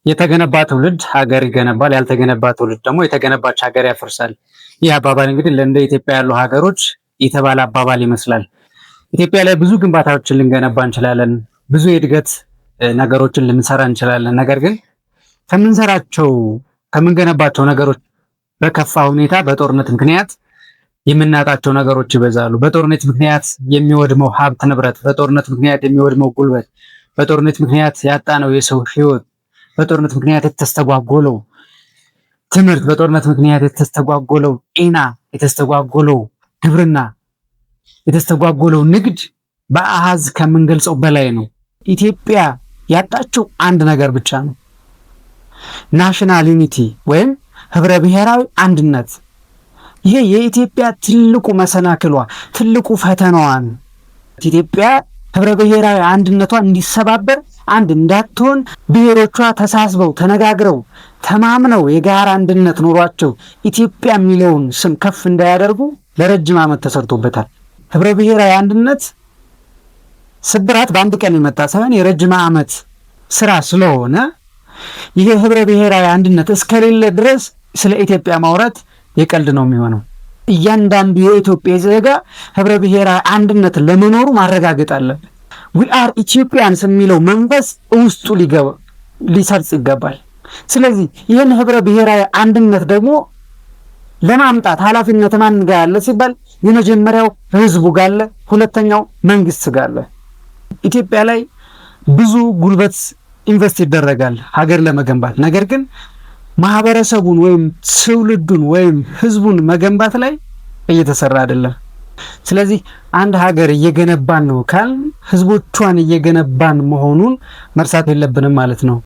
የተገነባ ትውልድ ሀገር ይገነባል፣ ያልተገነባ ትውልድ ደግሞ የተገነባች ሀገር ያፈርሳል። ይህ አባባል እንግዲህ ለእንደ ኢትዮጵያ ያሉ ሀገሮች የተባለ አባባል ይመስላል። ኢትዮጵያ ላይ ብዙ ግንባታዎችን ልንገነባ እንችላለን፣ ብዙ የእድገት ነገሮችን ልንሰራ እንችላለን። ነገር ግን ከምንሰራቸው ከምንገነባቸው ነገሮች በከፋ ሁኔታ በጦርነት ምክንያት የምናጣቸው ነገሮች ይበዛሉ። በጦርነት ምክንያት የሚወድመው ሀብት ንብረት፣ በጦርነት ምክንያት የሚወድመው ጉልበት፣ በጦርነት ምክንያት ያጣነው የሰው ሕይወት፣ በጦርነት ምክንያት የተስተጓጎለው ትምህርት፣ በጦርነት ምክንያት የተስተጓጎለው ጤና፣ የተስተጓጎለው ግብርና፣ የተስተጓጎለው ንግድ በአሃዝ ከምንገልጸው በላይ ነው። ኢትዮጵያ ያጣችው አንድ ነገር ብቻ ነው፣ national unity ወይም ህብረ ብሔራዊ አንድነት። ይሄ የኢትዮጵያ ትልቁ መሰናክሏ፣ ትልቁ ፈተናዋ ነው። ኢትዮጵያ ህብረ ብሔራዊ አንድነቷ እንዲሰባበር፣ አንድ እንዳትሆን፣ ብሔሮቿ ተሳስበው፣ ተነጋግረው፣ ተማምነው፣ የጋራ አንድነት ኖሯቸው ኢትዮጵያ የሚለውን ስም ከፍ እንዳያደርጉ ለረጅም ዓመት ተሰርቶበታል። ህብረ ብሔራዊ አንድነት ስብራት በአንድ ቀን የመጣ ሳይሆን የረጅም ዓመት ስራ ስለሆነ ይሄ ህብረ ብሔራዊ አንድነት እስከሌለ ድረስ ስለ ኢትዮጵያ ማውራት የቀልድ ነው የሚሆነው። እያንዳንዱ የኢትዮጵያ ዜጋ ህብረ ብሔራዊ አንድነት ለመኖሩ ማረጋገጥ አለበት። "We are Ethiopians" የሚለው መንፈስ ውስጡ ሊገባ ሊሰርጽ ይገባል። ስለዚህ ይህን ህብረ ብሔራዊ አንድነት ደግሞ ለማምጣት ኃላፊነት ማን ጋር አለ ሲባል የመጀመሪያው ህዝቡ ጋር አለ፣ ሁለተኛው መንግስት ጋር አለ። ኢትዮጵያ ላይ ብዙ ጉልበት invest ይደረጋል ሀገር ለመገንባት። ነገር ግን ማህበረሰቡን ወይም ትውልዱን ወይም ህዝቡን መገንባት ላይ እየተሰራ አይደለም። ስለዚህ አንድ ሀገር እየገነባን ነው ካልን ህዝቦቿን እየገነባን መሆኑን መርሳት የለብንም ማለት ነው።